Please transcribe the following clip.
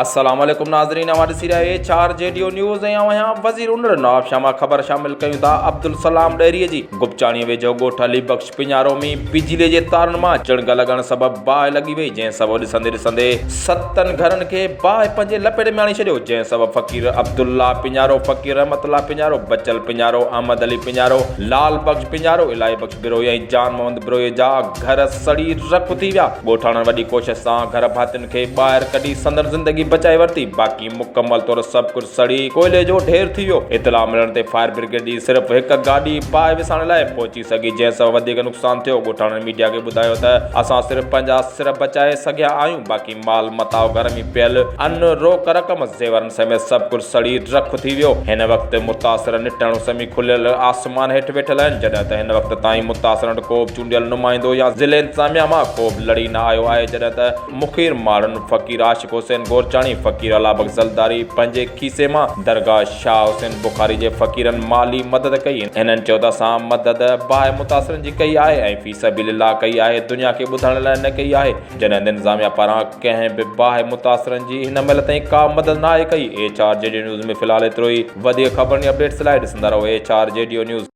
السلام عليڪم ناظرين اوهان ڏسي رهيا آهيو H R G D O news ۽ آئون آهيان وزير انڙ نوابشاهه مان خبر شامل ڪيون ٿا عبدالسلام ڏهري جي گپچاڻي ويجهو ڳوٺ علي بخش پڃارو ۾ بجلي جي تارن مان چڻگ لڳڻ سبب باهه لڳي وئي جنهن سبب ڏسندي ڏسندي ستن گهرن کي باهه پنهنجي لپيٽ ۾ آڻي ڇڏيو جنهن سبب فقير عبدالله پڃارو، فقير رحمت الله پڃارو، بچل پڃارو، احمد علي پڃارو، لال بخش پڃارو، الاهي بخش بروهي ۽ جان محمد بروهي جا گهر سڙي رک ٿي ويا. ڳوٺاڻن وڏي ڪوشش سان گهر ڀاتين کي ٻاهر ڪڍي سندن زندگي بچائي ورتي، باقي مڪمل طور سڀ ڪجهه سڙي ڪوئلي جو ڍير ٿي ويو. اطلاع ملڻ تي فائر برگيڊ جي صرف هڪ گاڏي باهه وسائڻ لاء پهچي سگهي، جنهن سبب وڌيڪ نقصان ٿيو. ڳوٺاڻن ميڊيا کي ٻڌايو ته اسان صرف پنهنجا سر بچائي سگهيا آهيون، باقي مال متاع گهر ۾ پيل ان روڪ رقم زيورن سميت سڀ ڪجهه سڙي رک ٿي ويو. هن وقت متاثر نٽهڻ اس ۾ کليل آسمان هيٺ ويٺل آهن، جڏهن ته هن وقت تائين متاثرن وٽ ڪو به چونڊيل نمائندو يا ضلعي انتظاميا مان ڪو به لڙي نه آيو آهي، جڏهن ته مخير ماڻهن فقير عاشق حسين گورچاڻي، فقير الله بخش زلداري پنهنجي کيسي مان درگاهه شاهه حسين بخاري جي فقيرن مالي مدد ڪئي. هنن چيو ته اسان مدد باهه متاثرن جي ڪئي آهي ۽ في سبيل الله ڪئي آهي، دنيا کي ٻڌائڻ لاء نه ڪئي آهي. جڏهن ته انتظاميا پاران ڪنهن به باهه متاثرن جي هن مهل تائين ڪا مدد ناهي ڪئي. H R G D news ۾ في الحال ايترو ئي. وڌيڪ خبرن ۽ اپڊيٽس لاء ڏسندا رهو H R G D news.